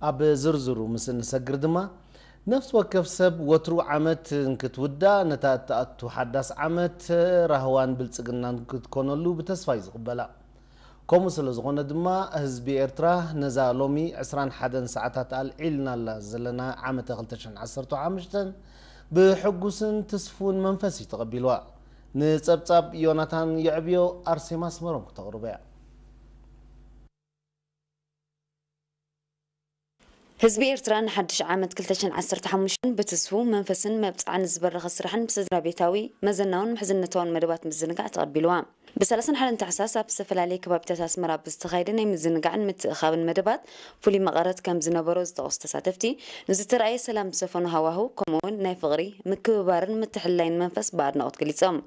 ኣብ ዝርዝሩ ምስ እንሰግር ድማ፣ ነፍሲ ወከፍ ሰብ ወትሩ ዓመት እንክትውዳእ፣ ነታ እትኣቱ ሓዳስ ዓመት ራህዋን ብልጽግናን ክትኮነሉ ብተስፋ እዩ ዝቕበላ። ከምኡ ስለ ዝኾነ ድማ፣ ህዝቢ ኤርትራ ነዛ ሎሚ ዕስራን ሓደን ሰዓታት ኣልዒልናላ ዘለና ዓመተ ክልተ ሽሕን ዓሰርተ ሓሙሽተን ብሕጉስን ትስፉን መንፈስ እዩ ተቐቢልዋ። ንጸብጻብ ዮናታን የዕብዮ ኣርሴማ ኣስመሮም ክተቕርቦ እያ። ህዝቢ ኤርትራ ንሓድሽ ዓመት ክልተ ሽሕን ዓሰርተ ሓሙሽተን ብትስፉው መንፈስን መብጽዓ ንዝበረኸ ስራሕን ብስድራ ቤታዊ፣ መዘናውን ምሕዝነታውን መደባት ምዝንጋዕ ተቐቢልዋ። ብሰላሳን ሓደን ታሕሳስ ኣብ ዝተፈላለየ ከባቢታት ኣስመራ ብዝተኻየደ ናይ ምዝንጋዕን ምትእኻብን መደባት ፍሉይ መቐረት ከም ዝነበሮ ዝጠቐሱ ተሳተፍቲ፣ ንዝተረኣየ ሰላም ዝሰፈኖ ሃዋህው፣ ከምኡ'ውን ናይ ፍቕሪ፣ ምክብባርን ምትሕልላይን መንፈስ ብኣድናቖት ገሊጾም።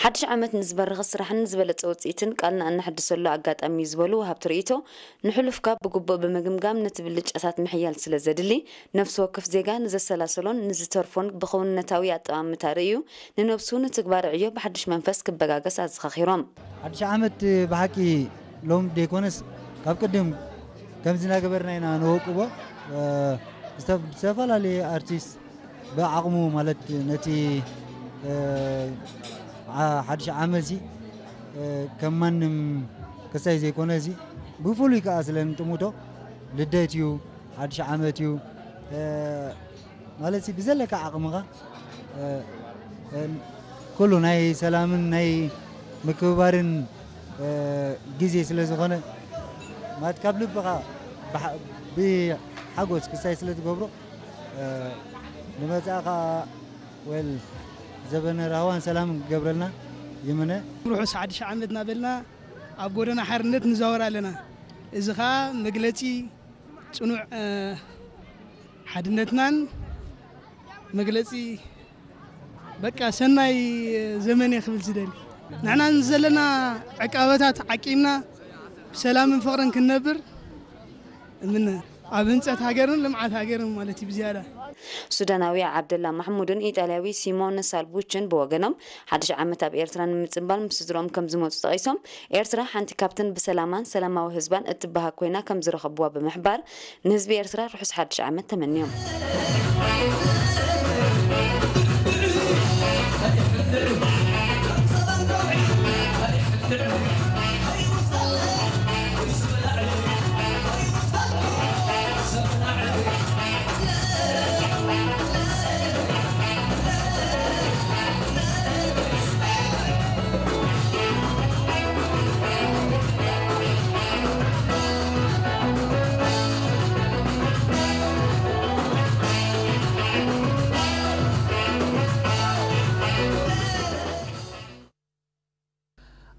ሓድሽ ዓመት ንዝበረኸ ስራሕን ዝበለጸ ውጽኢትን ቃልና እነሐድሰሉ ኣጋጣሚ እዩ ዝበሉ ወሃብቲ ርእይቶ፣ ንሕሉፍካ ብግቡእ ብምግምጋም ነቲ ብልጫታት ምሕያል ስለ ዘድሊ፣ ነፍሲ ወከፍ ዜጋ ንዘሰላሰሎን ንዝተርፎን ብኽውንነታዊ ኣጠማምታ ርእዩ ንነብሱ ንትግባረ ዕዮ ብሓድሽ መንፈስ ክበጋገስ ኣዘኻኺሮም። ሓድሽ ዓመት ብሓቂ ሎም ደይኮነስ ካብ ቅድም ከምዚ እናገበርና ኢና ንወቅቦ። እ፣ ዝተፍ-፣ ዝተፈላለየ ኣርቲስት ብዓቕሙ ማለት ነቲ፣ እ፣ ዓ-፣ ሓድሽ ዓመት እዚ፣ እ፣ ከም ማንም ክሳይ ዘይኮነ እዚ ብፍሉይ ከኣ ስለ ንጥምቶ ልደት እዩ፣ ሓድሽ ዓመት እዩ፣ እ፣ ማለት ሲ ብዘለካ ዓቕምኻ፣ እ፣ እ፣ ኩሉ ናይ ሰላምን ናይ ምክብባርን፣ እ፣ ግዜ ስለ ዝኾነ ማለት ካብ ልብኻ ብሓ-፣ ብሓጎስ ክሳይ ስለ ትገብሮ፣ እ፣ ንመጻኢ ኸኣ ወል ዘበነ ራህዋን ሰላምን ክገብረልና ይምነ። ርሑስ ሓድሽ ዓመት እናበልና ኣብ ጎደና ሓርነት ንዛወር ኣለና። እዚ ኸኣ መግለጺ ጽኑዕ፣ እ፣ ሓድነትናን መግለጺ በቃ ሰናይ ዘመን እየ ክብል ዝደሊ። ንሕና ዘለና ዕቃበታት ዓቂብና ብሰላምን ፍቕርን ክንነብር እምነ። ኣብ ህንጸት ሃገርን ልምዓት ሃገርን ማለት እዩ ብዝያዳ። ሱዳናዊ ዓብደላ ማሕሙድን ኢጣልያዊ ሲሞነ ሳልቡችን ብወገኖም፣ ሓድሽ ዓመት ኣብ ኤርትራ ንምጽንባል ምስ ስድርኦም ከም ዝመጹ ጠቒሶም፣ ኤርትራ ሓንቲ ካብተን ብሰላማን ሰላማዊ ህዝባን እትበሃግ ኮይና ከም ዝረኸብዋ ብምሕባር፣ ንህዝቢ ኤርትራ ርሑስ ሓድሽ ዓመት ተመንዮም።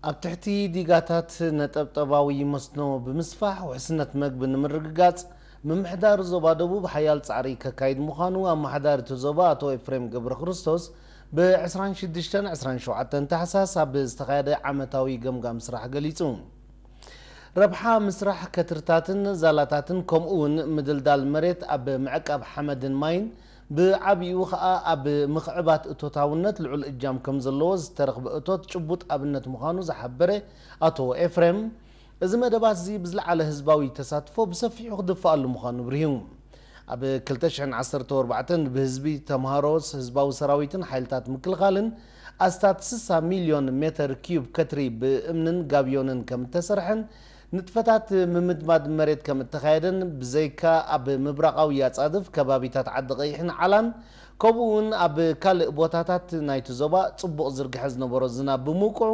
ኣብ ትሕቲ ዲጋታት ነጠብጠባዊ መስኖ ብምስፋሕ ውሕስነት መግቢ ንምርግጋጽ፣ ምምሕዳር ዞባ ደቡብ ሓያል ጻዕሪ ከካይድ ምዃኑ ኣመሓዳሪ እቲ ዞባ ኣቶ ኤፍሬም ገብረክርስቶስ ብ ዕስራን ሽዱሽተን ዕስራን ሸውዓተን ታሕሳስ ኣብ ዝተኻየደ ዓመታዊ ገምጋም ስራሕ ገሊጹ። ረብሓ ምስራሕ ከትርታትን ዛላታትን፣ ከምኡ እውን ምድልዳል መሬት ኣብ ምዕቃብ ሓመድን ማይን፣ ብዓቢኡ ኸኣ ኣብ ምኽዕባት እቶታውነት ልዑል እጃም ከም ዘለዎ ዝተረኽበ እቶት ጭቡጥ ኣብነት ምዃኑ ዝሓበረ ኣቶ ኤፍሬም፣ እዚ መደባት እዚ ብዝለዓለ ህዝባዊ ተሳትፎ ብሰፊሑ ክድፋኣሉ ምዃኑ ኣብሪሁ። ኣብ ክልተ ሽሕን ዓሰርተ ኣርባዕተን ብህዝቢ፣ ተምሃሮስ፣ ህዝባዊ ሰራዊትን ሓይልታት ምክልኻልን ኣስታት ስሳ ሚልዮን ሜተር ኪዩብ ከትሪ ብእምንን ጋብዮንን ከም እተሰርሐን ንጥፈታት ምምድማድ መሬት ከም እተኻየደን፣ ብዘይካ ኣብ ምብራቓዊ ኣጻድፍ ከባቢታት ዓዲ ቀይሕን ዓላን፣ ከምኡ እውን ኣብ ካልእ ቦታታት ናይቲ ዞባ ጽቡቕ ዝርግሐ ዝነበሮ ዝናብ ብምውቅዑ፣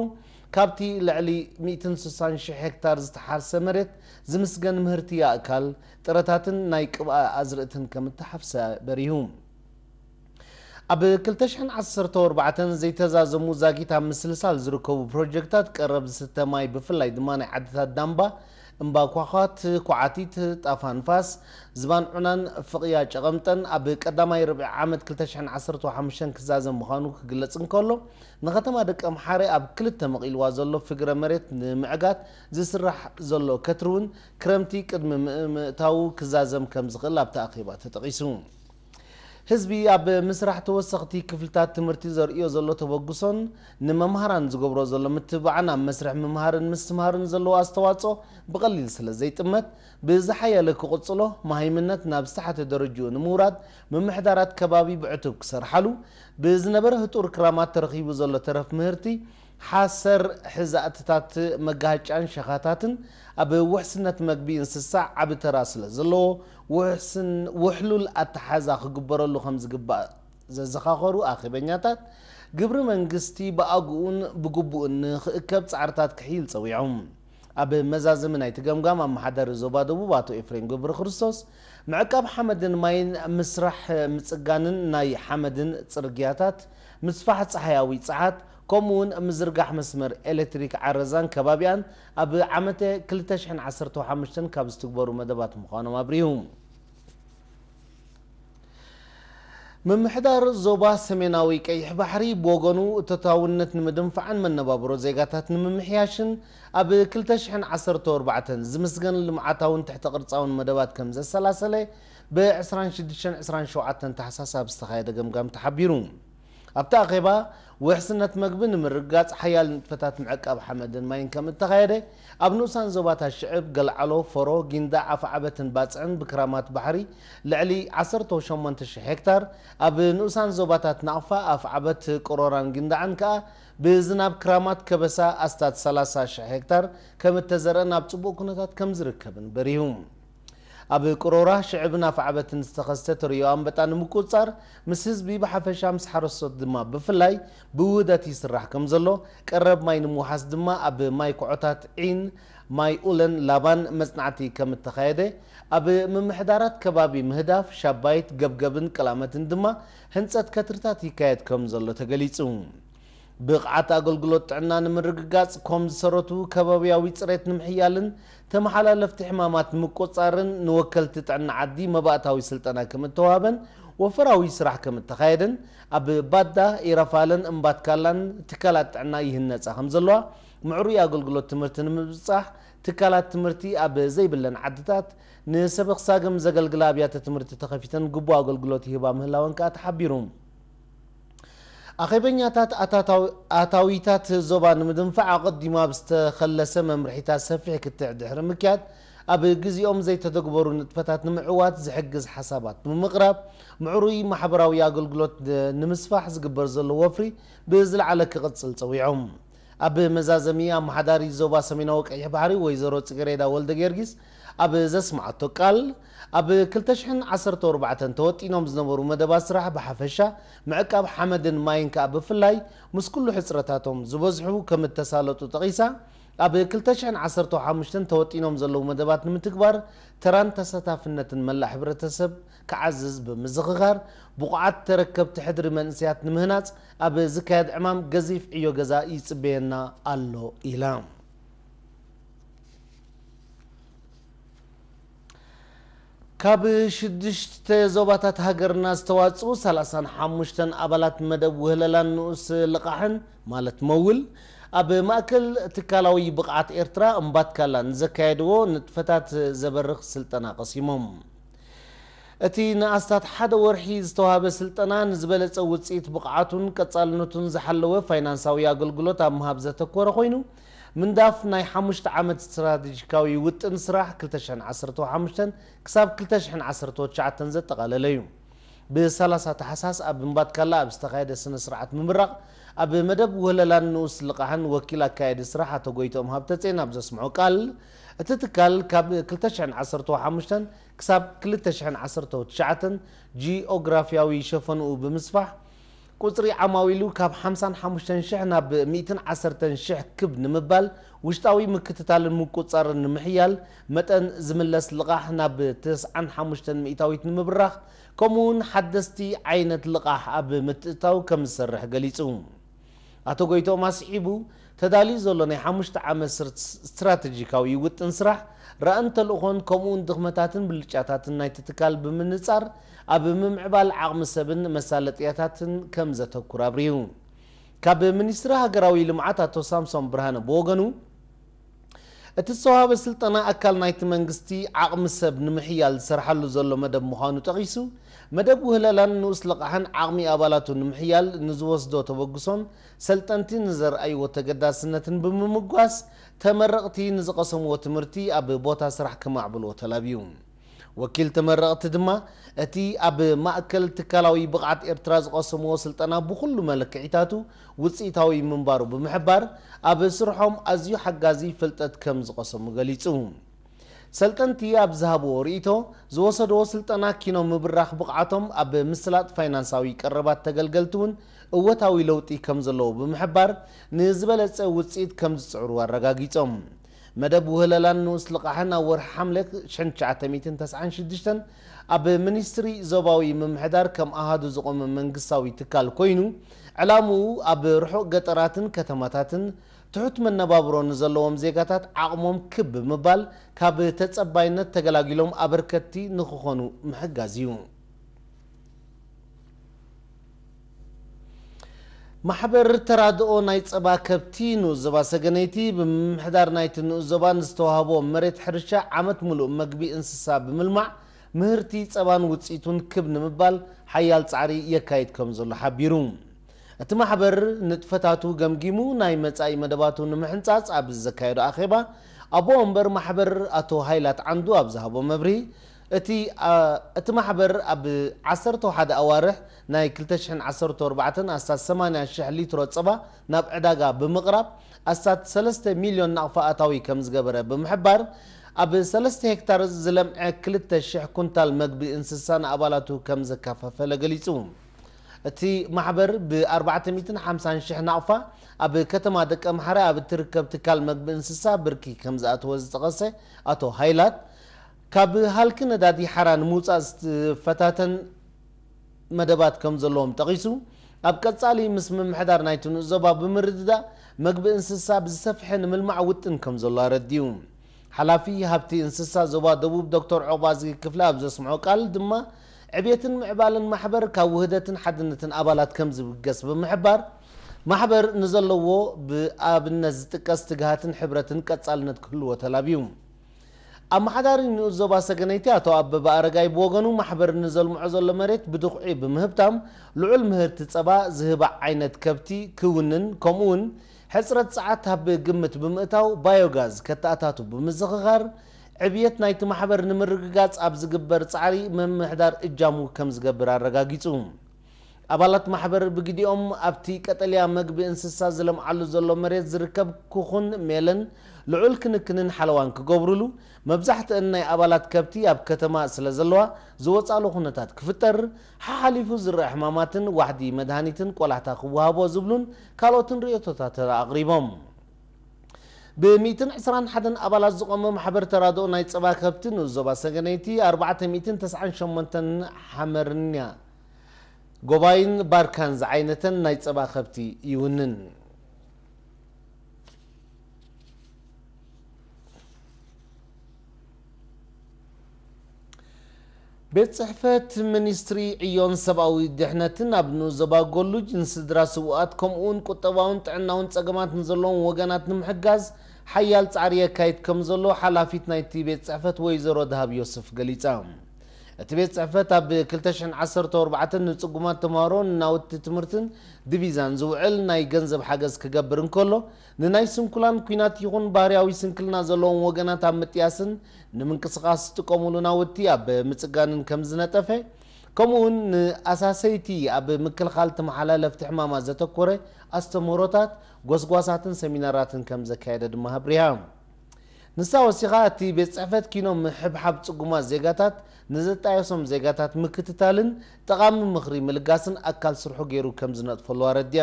ካብቲ ልዕሊ ሚእትን ስሳን ሽሕ ሄክታር ዝተሓርሰ መሬት ዝምስገን ምህርቲ ኣእካል፣ ጥረታትን ናይ ቅብኣ ኣዝርእትን ከም እተሓፍሰ በሪሁ። ኣብ ክልተ ሽሕን ዓሰርተ ኣርባዕተን ዘይተዛዘሙ ዛጊት ኣብ ምስልሳል ዝርከቡ ፕሮጀክታት ቀረብ ዝስተ ማይ፣ ብፍላይ ድማ ናይ ዓድታት ዳምባ እምባኳኳት፣ ኳዓቲት፣ ጣፋ ንፋስ፣ ዝባን ዑናን ፍቕያ ጨቐምጠን ኣብ ቀዳማይ ርብዒ ዓመት ክልተ ሽሕን ዓሰርተ ሓሙሽተን ክዛዘም ምዃኑ ክግለጽ እንከሎ፣ ንከተማ ደቀምሓረ ኣብ ክልተ መቒልዋ ዘሎ ፍግረ መሬት ንምዕጋት ዝስራሕ ዘሎ ከትሪ እውን ክረምቲ ቅድሚ ምእምእታዉ ክዛዘም ከም ዝኽእል ኣብቲ ኣኼባ ተጠቒሱ። ህዝቢ ኣብ ምስራሕ ተወሰኽቲ ክፍልታት ትምህርቲ ዘርእዮ ዘሎ ተበግሶን ንመምሃራን ዝገብሮ ዘሎ ምትብባዕን ኣብ መስርሕ ምምሃርን ምስትምሃርን ዘለዎ ኣስተዋፅኦ ብቐሊል ስለ ዘይጥመት፣ ብዝሓየለ ክቕፅሎ፣ መሃይምነት ናብ ዝተሓተ ደረጅኡ ንምውራድ ምምሕዳራት ከባቢ ብዕቱብ ክሰርሓሉ፣ ብዝነበረ ህጡር ክራማት ተረኺቡ ዘሎ ተረፍ ምህርቲ ሓሰር ሕዛእትታት መጋሃጫን ሸኻታትን ኣብ ውሕስነት መግቢ እንስሳ ዓቢ ተራ ስለ ዘለዎ፣ ውሕስን-፣ ውሕሉል ኣተሓዛ ክግበረሉ ከም ዝግባእ ዘዘኻኸሩ ኣኼበኛታት፣ ግብሪ መንግስቲ ብኣግኡን ብግቡእን ንኽእከብ ጻዕርታት ክሕይል ጸዊዖም። ኣብ መዛዘሚ ናይቲ ገምጋም፣ ኣመሓዳሪ ዞባ ደቡብ ኣቶ ኤፍሬም ገብረክርስቶስ፣ ምዕቃብ ሓመድን ማይን፣ ምስራሕ ምጽጋንን ናይ ሓመድን ጽርግያታት፣ ምስፋሕ ጸሓያዊ ጸዓት፣ ከምኡ'ውን ምዝርጋሕ መስመር ኤሌክትሪክ ዓረዛን ከባቢኣን ኣብ ዓመተ ክልተ ሽሕን ዓሰርተ ሓሙሽተን ካብ ዝትግበሩ መደባት ምዃኖም ኣብሪሁ። ምምሕዳር ዞባ ሰሜናዊ ቀይሕ ባሕሪ ብወገኑ፣ እቶታውነት ንምድንፋዕን መነባብሮ ዜጋታት ንምምሕያሽን ኣብ ክልተ ሽሕን ዓሰርተ ኣርባዕተን ዝምስገን ልምዓታውን ትሕተ ቅርጻውን መደባት ከም ዘሰላሰለ ብ ዕስራን ሽዱሽተን ዕስራን ሸውዓተን ታሕሳስ ኣብ ዝተኻየደ ገምጋም ተሓቢሩ። ኣብቲ ኣኼባ፣ ውሕስነት መግቢ ንምርግጋጽ ሓያል ንጥፈታት ምዕቃብ ሓመድን ማይን ከም እተኻየደ፣ ኣብ ንኡሳን ዞባታት ሽዕብ፣ ገልዓሎ፣ ፈሮ፣ ጊንዳዕ፣ ኣፍዓበትን ባጽዕን ብክራማት ባሕሪ ልዕሊ ዓሰርተ ሸሞንተ ሽሕ ሄክታር፣ ኣብ ንኡሳን ዞባታት ናቕፋ፣ ኣፍዓበት፣ ቅሮራን ጊንዳዕን ከኣ ብዝናብ ክራማት ከበሳ ኣስታት ሰላሳ ሽሕ ሄክታር ከም እተዘርአን ኣብ ጽቡቕ ኩነታት ከም ዝርከብን በሪሁ። ኣብ ቅሮራ፣ ሽዕብን ኣፍዓበትን ዝተኸስተ ተርእዮ ኣንበጣ ንምቁጽጻር፣ ምስ ህዝቢ ብሓፈሻ፣ ምስ ሓረስቶት ድማ ብፍላይ ብውህደት ይስራሕ ከም ዘሎ፣ ቀረብ ማይ ንምውሓስ ድማ ኣብ ማይ ኩዖታት ዒን፣ ማይ ኡለን ላባን መጽናዕቲ ከም እተኻየደ፣ ኣብ ምምሕዳራት ከባቢ ምህዳፍ፣ ሻባይት፣ ገብገብን ቀላመትን ድማ ህንጸት ከትርታት ይካየድ ከም ዘሎ ተገሊጹ። ብቕዓት ኣገልግሎት ጥዕና ንምርግጋጽ፣ ኮም ዝሰረቱ ከባብያዊ ጽሬት ንምሕያልን ተመሓላለፍቲ ሕማማት ምቁጽጻርን ንወከልቲ ጥዕና ዓዲ መባእታዊ ስልጠና ከም እተዋህበን ወፈራዊ ስራሕ ከም እተኻየደን ኣብ ባዳ፣ ኢራፋለን እምባትካላን ትካላት ጥዕና ይህነጻ ከም ዘለዋ፣ ምዕሩይ ኣገልግሎት ትምህርቲ ንምብጻሕ ትካላት ትምህርቲ ኣብ ዘይብለን ዓድታት ንሰበኽ ሳግም ዘገልግላ ኣብያተ ትምህርቲ ተኸፊተን ግቡእ ኣገልግሎት ይህባ ምህላወን ከኣ ተሓቢሩ። ኣኼበኛታት ኣታታዊ-፣ ኣታዊታት ዞባ ንምድንፋዕ ኣቐዲሙ ኣብ ዝተኸለሰ መምርሒታት ሰፊሕ ክትዕ ድሕሪ ምክያድ፣ ኣብ ግዜኦም ዘይተተግበሩ ንጥፈታት ንምዕዋት ዝሕግዝ ሓሳባት ብምቕራብ፣ ምዕሩይ ማሕበራዊ ኣገልግሎት ንምስፋሕ ዝግበር ዘሎ ወፍሪ ብዝለዓለ ክቕጽል ጸዊዖም። ኣብ መዛዘሚ፣ ኣመሓዳሪ ዞባ ሰሜናዊ ቀይሕ ባሕሪ ወይዘሮ ጽጌሬዳ ወልደ ጊዮርጊስ ኣብ ዘስምዓቶ ቃል፣ ኣብ ክልተ ሽሕን ዓሰርተ ኣርባዕተን ተወጢኖም ዝነበሩ መደባት ስራሕ ብሓፈሻ፣ ምዕቃብ ሓመድን ማይን ከኣ ብፍላይ፣ ምስ ኩሉ ሕጽረታቶም ዝበዝሑ ከም እተሳለጡ ጠቒሳ፣ ኣብ ክልተ ሽሕን ዓሰርተ ሓሙሽተን ተወጢኖም ዘለዉ መደባት ንምትግባር፣ ተራን ተሳታፍነትን መላእ ሕብረተሰብ ክዓዝዝ ብምዝኽኻር፣ ብቑዓት ተረከብቲ ሕድሪ መንእሰያት ንምህናጽ ኣብ ዝካየድ ዕማም ገዚፍ ዕዮ ገዛ ይጽበየና ኣሎ ኢላ። ካብ ሽዱሽተ ዞባታት ሃገርና ዝተዋጽኡ ሰላሳን ሓሙሽተን ኣባላት መደብ ውህለላን ንኡስ ልቓሕን፣ ማለት መውል፣ ኣብ ማእከል ትካላዊ ብቕዓት ኤርትራ እምባትካላ ንዘካየድዎ ንጥፈታት ዘበርኽ ስልጠና ቀሲሞም። እቲ ንኣስታት ሓደ ወርሒ ዝተዋህበ ስልጠና፣ ንዝበለጸ ውጽኢት ብቕዓቱን ቀጻልነቱን ዝሓለወ ፋይናንሳዊ ኣገልግሎት ኣብ ምሃብ ዘተኮረ ኮይኑ፣ ምንዳፍ ናይ ሓሙሽተ ዓመት ስትራተጂካዊ ውጥን ስራሕ ክልተ ሽሕን ዓሰርተ ሓሙሽተን ክሳብ ክልተ ሽሕን ዓሰርተ ትሽዓተን ዘጠቓለለ እዩ። ብሰላሳ ታሕሳስ ኣብ እምባትካላ ኣብ ዝተኻየደ ስነ ስርዓት ምምራቕ፣ ኣብ መደብ ውህለላን ንኡስ ልቓሕን ወኪል ኣካያዲ ስራሕ ኣቶ ጎይትኦም ሃብተጼን ኣብ ዘስምዖ ቃል፣ እቲ ትካል ካብ ክልተ ሽሕን ዓሰርተ ሓሙሽተን ክሳብ ክልተ ሽሕን ዓሰርተ ትሽዓተን ጂኦግራፍያዊ ሸፈንኡ ብምስፋሕ፣ ቁጽሪ ዓማዊሉ ካብ ሓምሳን ሓሙሽተን ሽሕ ናብ ሚእትን ዓሰርተን ሽሕ ክብ ንምባል፣ ውሽጣዊ ምክትታልን ምቁጽጻርን ንምሕያል፣ መጠን ዝምለስ ልቓሕ ናብ ተስዓን ሓሙሽተን ሚእታዊት ንምብራኽ፣ ከምኡ'ውን ሓደስቲ ዓይነት ልቓሕ ኣብ ምትእትታው ከም ዝሰርሕ ገሊጹ። ኣቶ ጎይትኦም ኣስዒቡ፣ ተዳልዩ ዘሎ ናይ ሓሙሽተ ዓመት ስር-፣ ስትራተጂካዊ ውጥን ስራሕ፣ ራእን ተልእኾን፣ ከምኡውን ድኽመታትን ብልጫታትን ናይቲ ትካል ብምንጻር፣ ኣብ ምምዕባል ዓቕሚ ሰብን መሳለጥያታትን ከም ዘተኩር ኣብሪሁ። ካብ ሚኒስትሪ ሃገራዊ ልምዓት ኣቶ ሳምሶን ብርሃነ ብወገኑ፣ እቲ ዝተዋህበ ስልጠና ኣካል ናይቲ መንግስቲ ዓቕሚ ሰብ ንምሕያል ዝሰርሓሉ ዘሎ መደብ ምዃኑ ጠቒሱ፣ መደብ ውህለላን ንኡስ ልቓሕን ዓቕሚ ኣባላቱ ንምሕያል ንዝወስዶ ተበግሶን ሰልጠንቲ ንዘርኣይዎ ተገዳስነትን ብምምጓስ፣ ተመረቕቲ ንዝቐሰምዎ ትምህርቲ ኣብ ቦታ ስራሕ ከማዕብልዎ ተላብዩ። ወኪል ተመረቕቲ ድማ፣ እቲ ኣብ ማእከል ትካላዊ ብቕዓት ኤርትራ ዝቐሰምዎ ስልጠና ብኹሉ መለክዒታቱ ውጽኢታዊ ምንባሩ ብምሕባር፣ ኣብ ስርሖም ኣዝዩ ሓጋዚ ፍልጠት ከም ዝቐሰሙ ገሊጹ። ሰልጠንቲ ኣብ ዝሃብዎ ርእይቶ፣ ዝወሰድዎ ስልጠና ኪኖ ምብራኽ ብቕዓቶም ኣብ ምስላጥ ፋይናንሳዊ ቀረባት ተገልገልቲ እውን እወታዊ ለውጢ ከም ዘለዎ ብምሕባር፣ ንዝበለጸ ውጽኢት ከም ዝጽዕሩ ኣረጋጊጾም። መደብ ውህለላን ንኡስ ልቓሕን ኣብ ወርሒ ሓምለ ሽሕን ትሽዓተ ሚእትን ተስዓን ሽዱሽተን ኣብ ሚኒስትሪ ዞባዊ ምምሕዳር ከም ኣሃዱ ዝቖመ መንግስታዊ ትካል ኮይኑ፣ ዕላምኡ ኣብ ርሑቕ ገጠራትን ከተማታትን ትሑት መነባብሮ ንዘለዎም ዜጋታት ዓቕሞም ክብ ብምባል፣ ካብ ተጸባይነት ተገላጊሎም ኣበርከትቲ ንኽኾኑ ምሕጋዝ እዩ። ማሕበር ተራድኦ ናይ ጸባ ከብቲ ንኡስ ዞባ ሰገነይቲ፣ ብምምሕዳር ናይቲ ንኡስ ዞባ ንዝተዋህቦ መሬት ሕርሻ ዓመት ምሉእ መግቢ እንስሳ ብምልማዕ፣ ምህርቲ ጸባን ውጽኢቱን ክብ ንምባል ሓያል ጻዕሪ የካይድ ከም ዘሎ ሓቢሩ። እቲ ማሕበር ንጥፈታቱ ገምጊሙ ናይ መጻኢ መደባቱ ንምሕንጻጽ ኣብ ዘካየዶ ኣኼባ፣ ኣቦ ወንበር ማሕበር ኣቶ ሃይላት ዓንዱ ኣብ ዝሃቦ መብርሂ፣ እቲ፣ ኣ፣ እቲ ማሕበር ኣብ ዓሰርተ ሓደ ኣዋርሕ ናይ ክልተ ሽሕን ዓሰርተ ኣርባዕተን ኣስታት ሰማንያ ሽሕ ሊትሮ ጸባ ናብ ዕዳጋ ብምቕራብ፣ ኣስታት ሰለስተ ሚልዮን ናቕፋ ኣታዊ ከም ዝገበረ ብምሕባር፣ ኣብ ሰለስተ ሄክታር ዝለምዐ ክልተ ሽሕ ኩንታል መግቢ እንስሳ ንኣባላቱ ከም ዘከፋፈለ ገሊጹ። እቲ ማሕበር ብ ኣርባዕተ ሚእትን ሓምሳን ሽሕ ናቕፋ ኣብ ከተማ ደቀምሓረ ኣብ እትርከብ ትካል መግቢ እንስሳ ብርኪ ከም ዝኣተወ ዝጠቐሰ ኣቶ ሃይላት፣ ካብ ሃልኪ ነዳዲ ሓራ ንምውጻእ ዝፈታተን መደባት ከም ዘለዎም ጠቒሱ፣ ኣብ ቀጻሊ ምስ ምምሕዳር ናይቲ ንኡስ ዞባ ብምርድዳእ መግቢ እንስሳ ብዝሰፍሐ ንምልማዕ ውጥን ከም ዘሎ ኣረዲኡ። ሓላፊ ሃብቲ እንስሳ ዞባ ደቡብ ዶክተር ዑቕባዝጊ ክፍለ ኣብ ዘስምዖ ቃል ድማ፣ ዕብየትን ምዕባልን ማሕበር ካብ ውህደትን ሓድነትን ኣባላት ከም ዝብገስ ብምሕባር፣ ማሕበር ንዘለዎ ብኣብነት ዝጥቀስ ትግሃትን ሕብረትን ቀጻልነት ክህልዎ ተላብዩ። ኣመሓዳሪ ንኡስ ዞባ ሰገነይቲ ኣቶ ኣበበ ኣረጋይ ብወገኑ፣ ማሕበር ንዘልምዖ ዘሎ መሬት ብድኹዒ ብምህብታም፣ ልዑል ምህርቲ ጸባ ዝህባ ዓይነት ከብቲ ክውንን፣ ከምኡውን ሕጽረት ጸዓት ኣብ ግምት ብምእታው ባዮጋዝ ከተኣታቱ ብምዝኽኻር፣ ዕብየት ናይቲ ማሕበር ንምርግጋጽ ኣብ ዝግበር ጻዕሪ ምምሕዳር እጃሙ ከም ዝገብር ኣረጋጊጹ። ኣባላት ማሕበር ብግዲኦም ኣብቲ ቀጠልያ መግቢ እንስሳ ዝለምዓሉ ዘሎ መሬት ዝርከብ ኩኹን ሜለን ልዑል ክንክንን ሓለዋን ክገብሩሉ፣ መብዛሕትአን ናይ ኣባላት ከብቲ ኣብ ከተማ ስለ ዘለዋ ዝወጻሉ ኩነታት ክፍጠር፣ ሓሓሊፉ ዝረአ ሕማማትን ዋሕዲ መድሃኒትን ቆላሕታ ክወሃቦ ዝብሉን ካልኦትን ርእይቶታት ኣቕሪቦም። ብ ሚእትን ዕስራን ሓደን ኣባላት ዝቖመ ማሕበር ተራድኦ ናይ ጸባ ከብቲ ንኡስ ዞባ ሰገነይቲ ኣርባዕተ ሚእትን ተስዓን ሸሞንተን ሓመርንያ ጎባይን ባርካን ዝዓይነተን ናይ ጸባ ከብቲ ይውንን። ቤት ጽሕፈት ሚኒስትሪ ዕዮን ሰብኣዊ ድሕነትን ኣብ ንኡስ ዞባ ጎሉጅ ንስድራ ስውኣት ከምኡውን ቁጠባውን ጥዕናውን ጸገማት ንዘለዎም ወገናት ንምሕጋዝ ሓያል ጻዕሪ የካይድ ከም ዘሎ ሓላፊት ናይቲ ቤት ጽሕፈት ወይዘሮ ደሃብ ዮስፍ ገሊጻ። እቲ ቤት ጽሕፈት ኣብ ክልተ ሽሕን ዓሰርተ ኣርባዕተን ንጽጉማት ተምሃሮ ንናውቲ ትምህርትን ዲቪዛን ዝውዕል ናይ ገንዘብ ሓገዝ ክገብር እንከሎ፣ ንናይ ስንኩላን ኲናት ይኹን ባህርያዊ ስንክልና ዘለዎም ወገናት ኣብ ምጥያስን ንምንቅስቓስ ዝጥቀሙሉ ናውቲ ኣብ ምጽጋንን ከም ዝነጠፈ፣ ከምኡውን ንኣሳሰይቲ ኣብ ምክልኻል ተመሓላለፍቲ ሕማማት ዘተኮረ ኣስተምህሮታት፣ ጎስጓሳትን ሰሚናራትን ከም ዘካየደ ድማ ኣብሪሃ። ንሳ ወሲኻ፣ እቲ ቤት ጽሕፈት ኪኖ ምሕብሓብ ጽጉማት ዜጋታት ንዘጣየሶም ዜጋታት ምክትታልን ጠቓሚ ምኽሪ ምልጋስን ኣካል ስርሑ ገይሩ ከም ዝነጥፈሉ ኣረዲያ።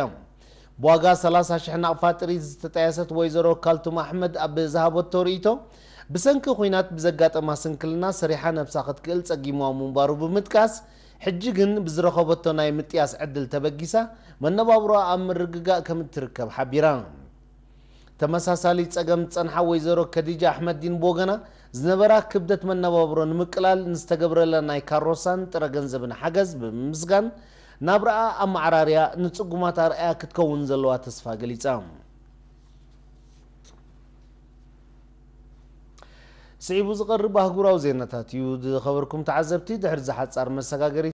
ብዋጋ ሰላሳ ሽሕ ናቕፋ ጥሪት ዝተጣየሰት ወይዘሮ ካልቱም ኣሕመድ ኣብ ዝሃበቶ ርእይቶ፣ ብሰንኪ ኲናት ብዘጋጠማ ስንክልና ሰሪሓ ነብሳ ክትክእል ጸጊምዋ ምንባሩ ብምጥቃስ፣ ሕጂ ግን ብዝረኸበቶ ናይ ምጥያስ ዕድል ተበጊሳ መነባብሮኣ ኣብ ምርግጋእ ከም እትርከብ ሓቢራ። ተመሳሳሊ ጸገም ዝጸንሓ ወይዘሮ ከዲጃ ኣሕመዲን ብወገና፣ ዝነበራ ክብደት መነባብሮ ንምቅላል ንዝተገብረላ ናይ ካሮሳን ጥረ ገንዘብን ሓገዝ ብምምስጋን፣ ናብራኣ ኣመዓራርያ ንጽጉማት ኣርኣያ ክትከውን ዘለዋ ተስፋ ገሊጻ። ስዒቡ ዝቐርብ ኣህጉራዊ ዜናታት እዩ። ዝኸበርኩም ተዓዘብቲ፣ ድሕሪ ዝሓጻር መሰጋገሪ